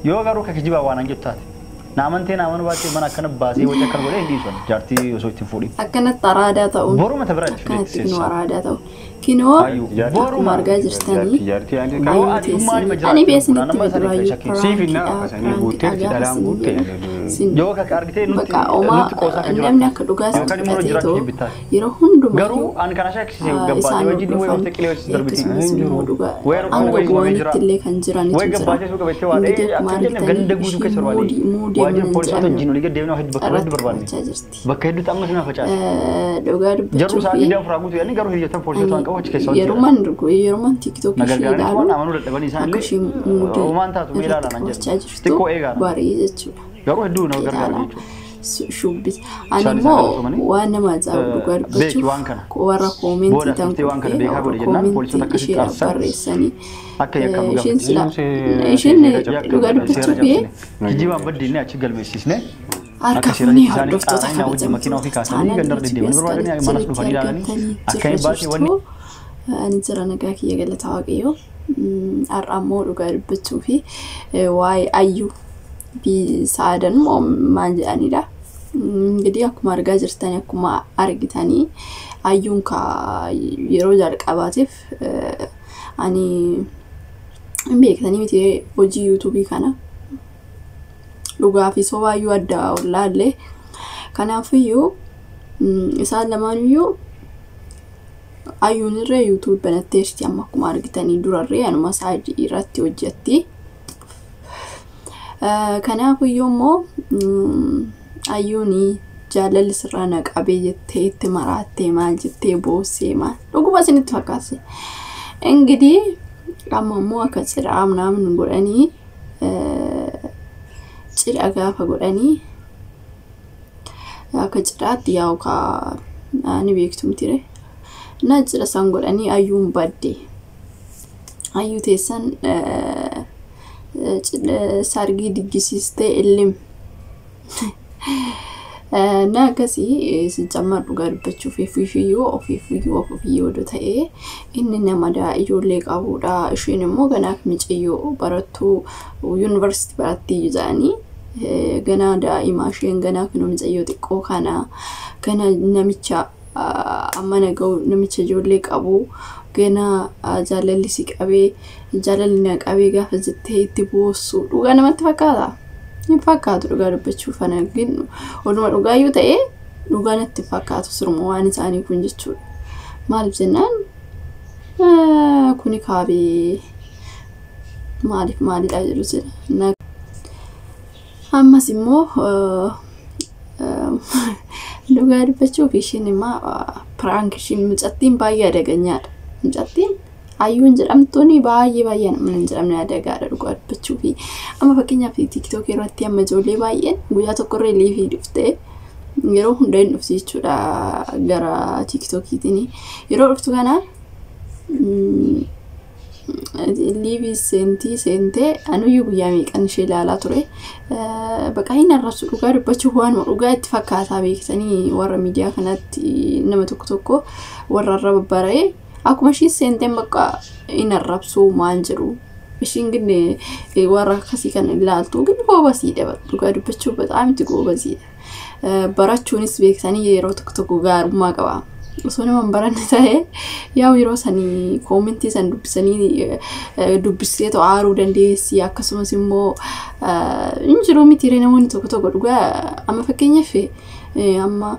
Yoo garuu akka kijibaa waan an jettu taate, na amantee na amanuu baattee, mana akkana baasee waca akkana godhee hin dhiisu jaartii osoo ittiin fuudhin. Akkanatti araadaa ta'uun. Boruma ta bira Akkanatti kinoo araadaa ta'u. Kinoo akkuma argaa jirtanii Jaartii ani Yoo ayyuu ati dhummaa teessanii. jiraachuu Ani beesinitti nama sana duraayyuu shakkii. Siif hin prankiidha akkasanii guuttee prankiidha gaafa dhalaan isin guuttee. jedhu sin Yoo akka argitee nutti bakka homaa nutti qoosaa kan namni akka dhugaa isin Yookaan immoo fudhatee jiraachuu too jibbittaati. yeroo hundumayyuu Garuu ani kana shakkisiisee gabbaatee isaan wajjin wayii hordofan oftee qilee wajjin darbiti. akkasumas immoo dhugaa Wayii hanga wayii wayii jira. bu'anitti illee kan jiranitu Wayii jira. gabbaatee suuqa beektee waa Ingitii dhee akkuma akka jenne argitanii ganda guutuu keessa isheen barbaade. muudii muudii Waajjira amma hin poolisoota jedhamne wajjin olii gad deemnee bakka hedduu irratti barbaanne. qabachaa jirti. Bakka hedduutti amma sina facaase. Dhugaa Jarru dubbachuu isaa fi giddaa ofirraa guutuu yaadni garuu hiriyoota poolisoota waan qabu achi keessa waan jira. yeruman yeruman TikTok Na ishee gargaaranii waan ilaalu amanuu dadhabanii isaan akka illee isheen muudii homaan taatu mee irratti ilaalaa naan qabachaa jedhu. jirtu Xiqqoo eegaa. barii jechuudha. Garuu hedduu na gargaara Ilaala. jechuudha. Shubbisa. Ani Isaan isaan immoo galatoomanii, waan nama ajaa'ibu dhugaa beeki dubbachuuf waan kana. warra koomentii Booda tan dhuftee waan kana kuffee beekaa warra godhe jennaan poolisoota koomentii akkasitti isheedhaaf aarsan barreessanii akka yakkamu isheen gaafate. sila Seera isheen cabsine. dhugaa Seera dubbachuuf cabsine. Kijibaan baddiinne achi galmeessisne. Harka Akka seera fuunee isaanii hordoftoota qaanii wajjin makiinaa ofii kabajamtoota kaasanii gandarra deddeemanii barbaadanii manas chaanaalii dhufanii ilaalanii argamtanii akkamiin jirra baasee wanni jirtu. Ani jira nagaa kiyya galata Waaqayyoo. Har'a ammoo dhugaa dubbachuu fi waa'ee Ayyuu fi Saadan moo maal jedhanidha. Ingidihi akkuma argaa jirtanii akkuma argitanii Ayyuun ka yeroo jalqabaatiif ani hin beektanii miti hojii yuutuubii kana dhugaa fi sobaayyuu adda wallaallee kanaafiyyuu isaan lamaanuyyuu Ayyuun irree yuutuubii banatteerti amma akkuma argitanii durarree anuma saayidii irratti hojjetti. Kanaafiyyuu immoo Ayyuun jaalalli sirraa na qabee jettee itti maraattee maal jettee boossee maal dhuguma isinitti fakkaate. Ingidihi amma immoo akka cidhaa ምናምን godhanii cidha gaafa godhanii akka cidhaatti yaa'u ka ni beektu mitire. Na cidha san godhanii Ayyuun badde. Ayyuu teessan sargii diggisiistee illim. Na akkasii sicammar dhugaa dubbachuuf ofiifiyyuu ofiifiyyuu ofiifiyyuu odoo ta'ee inni nama ijoollee qabudha. Isheen immoo ganaa micayyoo barattuu yuunivarsiitii baratti jedhanii ganaa daa'ima isheen ganaa kunoo micayyoo xiqqoo kana gana namicha amma naga'u namicha ijoollee qabu ganaa jaalalli si qabee jaalalli na qabee gaafa jettee itti boossu dhugaa namatti fakkaata. Hin fakkaatu dhugaa dubbachuuf ana gin oduma dhugaayyuu ta'ee dhugaa natti fakkaatu siruma waan isaanii kun jechuudha. Maaliif jennaan kuni kaabee maaliif maalidha jedhu jira. Ammas immoo dhugaa dubbachuuf isheen immoo prank ishiin mucattiin baay'ee adaganyaadha. Mucattiin Ayyuun jedhamtuun baay'ee baay'ee namni hin jedhamne adagaadha dhugaa dubbachuuf. Amma fakkeenyaaf TikTok irratti amma ijoollee baay'een guyyaa tokkorra liifii dhuftee yeroo hunda hin dhufti jechuudha gara TikTokiitiin. Yeroo dhuftu kana liivii seentii seentee anuyyuu guyyaa meeqan ishee ilaalaa ture. Bakka hin arrabsu dhugaa dubbachuuf waanuma dhugaa itti fakkaataa beektanii warra miidiyaa kanatti nama tokko tokko warra arraba bara'ee akkuma ishiin seenteen bakka hin arrabsu maal jedhu. Ishiin gin warra akkasii kan ilaaltu gin goobasiidha dhugaa dubbachuuf በጣም itti goobasiidha. Barachuunis beektanii yeroo tokko tokko gaarummaa qaba. Osoo nama hin baranne ta'ee yaa'u yeroo sanii koomentii san dubbisanii dubbistee aaruu dandeessi akkasumas immoo hin jiru mitiiree namoonni tokko tokko dhugaa amma fakkeenyaaf amma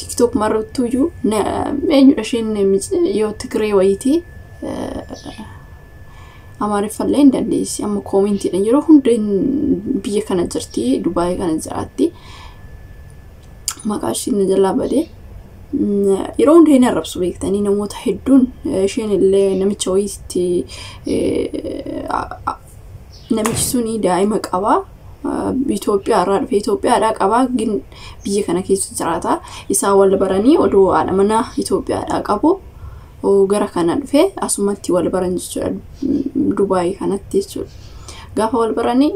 TikTok marrattuyyuu eenyudha isheen yoo Tigree wayitii Amaariffallee hin dandeessi amma koomentiidhaan yeroo hunda biyya kana jirti Dubaayii kana jiraatti maqaa isheen na jalaa badee yeroo hunda hin arrabsu beektanii namoota hedduun isheen illee namicha wayiitti namichi suni daa'ima qaba. Itoophiyaa irraa dhufe Itoophiyaadhaa qaba gin biyya kana keessa jiraata. Isaan wal baranii odoo haadha manaa Itoophiyaadhaa qabu gara kana dhufe asumatti wal baran jechuudha Dubaayii kanatti jechuudha. Gaafa wal baranii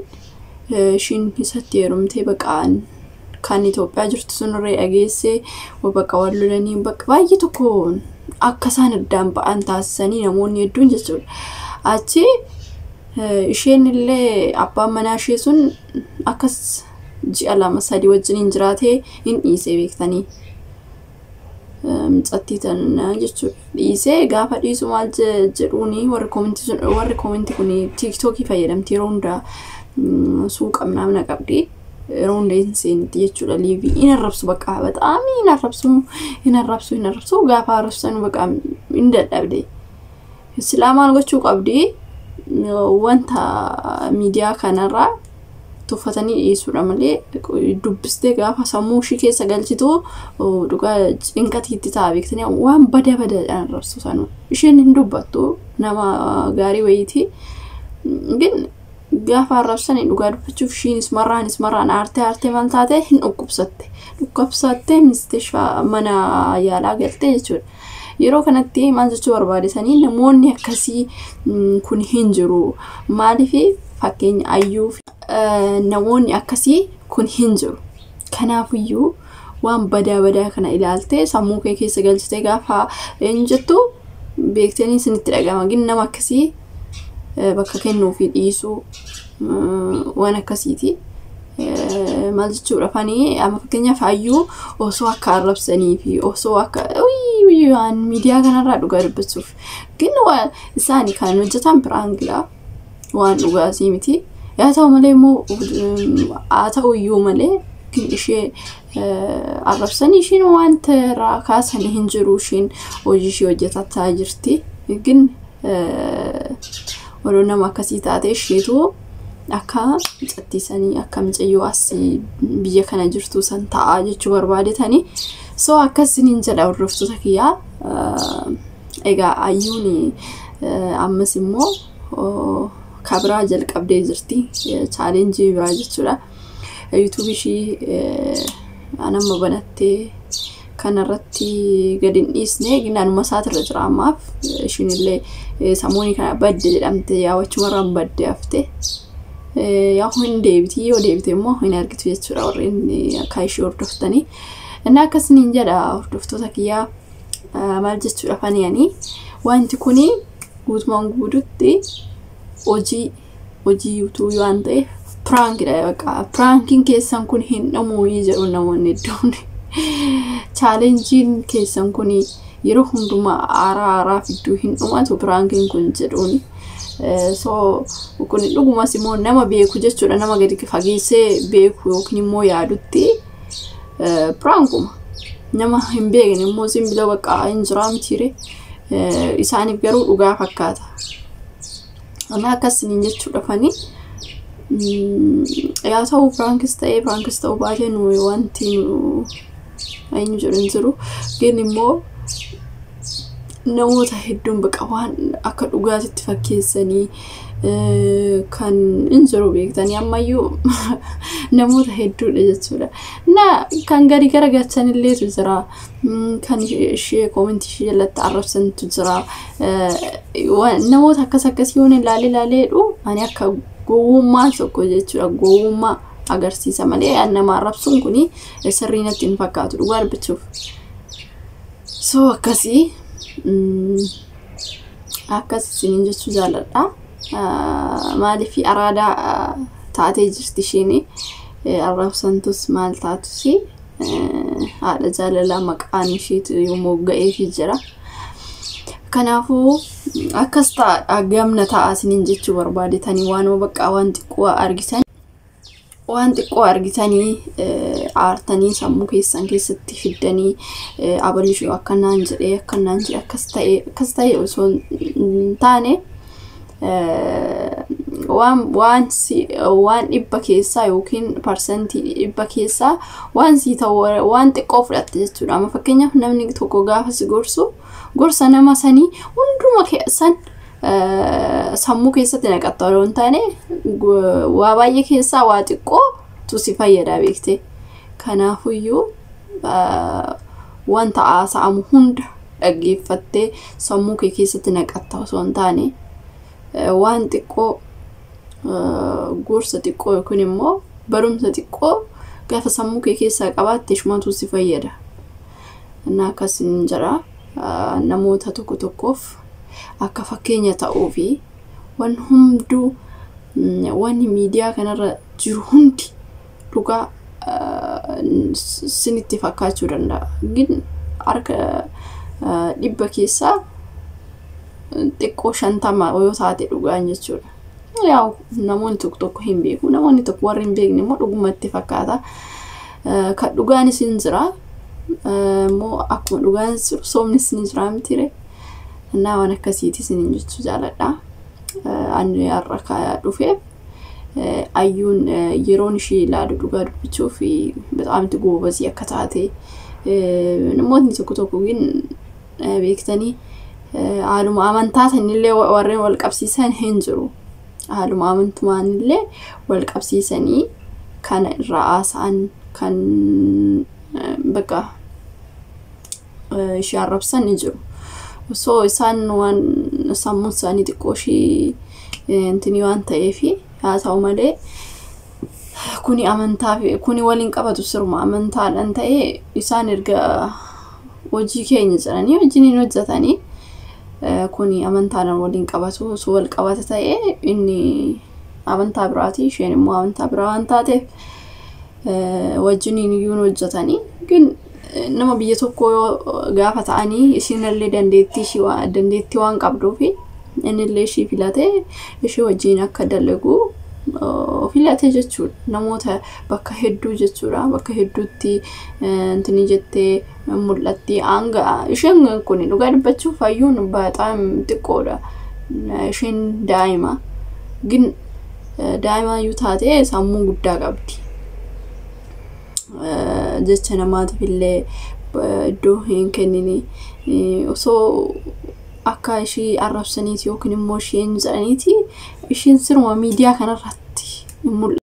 ishiin isatti heerumtee baqaan kan Itoophiyaa jirtu sunirree dhageessee bakka wal lolanii bakka baay'ee tokko akka isaan addaan ba'an taasisanii namoonni hedduun jechuudha. Achi Isheen illee abbaan manaa ishee sun akkas ji'a 2-3 wajjiniin jiraatee hin dhiisee beektanii. Mucattii tana jechuudha. Dhiisee gaafa dhiisu maal jedhuuni warri koomentii sun, warri koomentii kun TikTokii fayyadamti yeroo hundaa, suuqa namna qabdi. Yeroo hunda hin seenti jechuudha live. Hin arrabsu, bakka bataami hin arrabsu, hin arrabsu, hin arrabsu. Gaafa arrabsan bakka hin dadhabde. Silaa maal gochuu qabdi? Wanta miidiyaa kanarraa tuffatanii dhiyeessuudha malee, dubbistee gaafa sammuu ishii keessa galchitu dhugaa cinqatiitti ta'a beektanii. Waan bada badaadhaan arrabsu sanuu. Isheen hin dubbattu, nama gaarii wayiiti. Gin gaafa arrabsanii dhugaa dubbachuuf ishiinis marraanis marraan aartee aartee maal taate, hin dhukkubsatte. Dhukkubsattee misteshfaa mana yaalaa galtee jechuudha. Yeroo kanatti maal jechuu barbaadesanii, namoonni akkasii kun hin jiru. Maaliif, fakkeenya ayyuu, namoonni akkasii kun hin jiru. Kanaafiyyuu waan badaa badaa kana ilaaltee sammuu kee keessa galchitee gaafa eenyu jettu beektanii isinitti dhagama. Gin nama akkasii bakka kennuu fi dhiisuu waan akkasiiti. Maal jechuudha fanii, amma fakkeenyaaf ayyuu osoo akka arrabsanii fi osoo akka waan miidiyaa kanarraa, dhugaa dubbachuuf gin isaani kan hojjetan prankidha, waan dhugaasii miti. Yaa ta'u malee immoo, haa ta'u iyyuu malee, gin ishee arrabsanii ishiin wanta irraa kaasanii hin jiru, ishiin hojii ishee hojjetataa jirti. Gin odoo nama akkasii taate isheetu akka mucattiisanii, akka mucayyoo as biyya kana jirtu san ta'a jechuu barbaadetanii. So akkasiniin jedha, hordoftoota kiyyaa. Egaa ayyuun ammas immoo kabiraa jalqabdee jirti, challenge biraa jechuudha. YouTube ishii anamma banattee kanarratti gadi hin dhiisne, ginnaanuma isaatirra jira ammaaf. Ishiin illee sammuun kana badde jedhamte, yaawwachumarraan badde hafte. Yaa hin deebiti, yoo deebite immoo hin argitu jechuudha warreen akka ishee hordoftanii. Inni akkasiniin jedha, hordoftoota kiyyaa. Maal jechuudha fani'anii, wanti kuni guutumaan guututti hojii YouTube waan ta'eef prankidha bakka. Prankiin keessan kun hin dhumuu jedhu namoonni hedduun. Challengeiin keessan kun yeroo hundumaa haaraa haaraa fidduu, hin dhumatu prankiin kun jedhuuni. So kun dhugumas immoo nama beeku jechuudha, nama gadi fageessee beeku yookiin immoo yaadutti prankuma. Nama hin beekne immoo simbila bakka hin jiraa mitiire, isaaniif garuu dhugaa fakkaata. Amma akkasiniin jechuudha fani. Yaa ta'u, prankis ta'ee prankis ta'uu baatee, nu wanti nu eenyu jedhu hin jiru. Gin immoo namoota hedduun baqa waan akka dhugaatitti fakkeessanii kan hin jiru beektanii, ammayyuu namoota hedduudha jechuudha. Na kan gadi garagalchan illeetu jira. Kan ishee koomentii ishee jalatti arrabsantu jira. Namoota akkas akkasii yoon ilaalee ilaaleedhu, ani akka gowwummaa tokko jechuudha. Gowwummaa agarsiisa malee nama arrabsuun kuni sirrii natti hin fakkaatu dhugaa dubbachuuf. So akkasii akkas isiniin jechuu jaalladha. Maaliif, araadaa taatee jirti isheen, arrabsantus maal taatus haadha jaalalaa maqaan isheetu yommuu ga'eefii jira. Kanaafuu akkas ta'a, gamna ta'a isiniin jechuu barbaadetanii. Waanuma bakka waan xiqqoo argitan, waan xiqqoo argitanii aartanii sammuu keessan keessatti fiddanii abalishuu akkanaan jedhee akkanaan jedhee akkas ta'e akkas ta'e osoo hin taane, waan waan si waan 100 keessaa yookiin 100% keessaa waan sii ta'u waan xiqqoo fudhatte jechuudha. Amma fakkeenyaaf namni tokko gaafa si gorsu, gorsa nama sanii hunduma keessan sammuu keessatti naqatta osoo hin taane, waa baay'ee keessaa waa xiqqootu si fayyada beekte. Kanaafuyyuu wanta haasa'amu hunda dhaggeeffattee sammuu kee keessatti naqatta osoo hin taane, waan xiqqoo, gorsa xiqqoo yookiin immoo barumsa xiqqoo gaafa sammuu kee keessaa qabaatte ishumatu si fayyada. Innaa akkasiin jedha, namoota tokko tokkoof akka fakkeenya ta'uu fi waan hunduu Wanni miidiyaa kanarra jiru hundi dhugaa sinitti fakkaachuu danda'a. Gin harka 100 keessaa xiqqoo 50 yoo taate dhugaan jechuudha. Yaa'u namoonni tokko tokko hin beeku. Namoonni tokko warri hin beekne immoo dhugumatti fakkaata. Kan dhugaanis hin jira. Immoo akkuma dhugaanis jiru soomnis ni jira mitiire. Innaa waan akkasiiti isiniin jechuu jaaladha. Ani har'a ka dhufeef ayyuun yeroon ishee ilaalu dhugaa dubbachuuf bexaam itti goobazii akka taate namootni tokko tokko gin beektanii haaluma amantaa sanillee warreen wal qabsiisan hin jiru. Haaluma amantumaanillee wal qabsiisanii kana irraa haasa'an kan bakka ishee arrabsan ni jiru. Osoo isaan waan sammuun isaanii xiqqoo ishee intinii waan ta'eef haa ta'u malee kuni amantaa fi kuni waliin qabatu siruma amantaadhaan ta'ee isaan erga hojii keenya jedhanii hojiin hin hojjetanii kuni amantaadhaan waliin qabatu osoo wal qabata ta'ee inni amantaa biraati isheen immoo amantaa biraa waan taateef wajjiniin iyyuu hin hojjetanii gin nama biyya tokkoo yoo gaafa ta'anii ishiinillee dandeettii ishii dandeettii waan qabduufi innillee ishii filatee ishii wajjin akka dalagu filate jechuudha. Namoota bakka hedduu jechuudha. Bakka hedduutti intini jettee mul'atti. Hanga isheen kun dhugaa dubbachuuf hayyuun baaxaam xiqqoodha. Isheen daa'ima. Gin daa'ima iyyuu taatee sammuu guddaa qabdi. Jecha namaatiif illee iddoo hin kennini. Osoo akka ishii arrabsaniiti yookiin immoo isheen jedhaniiti isheen siruma miidiyaa kanarratti hin mul'atu.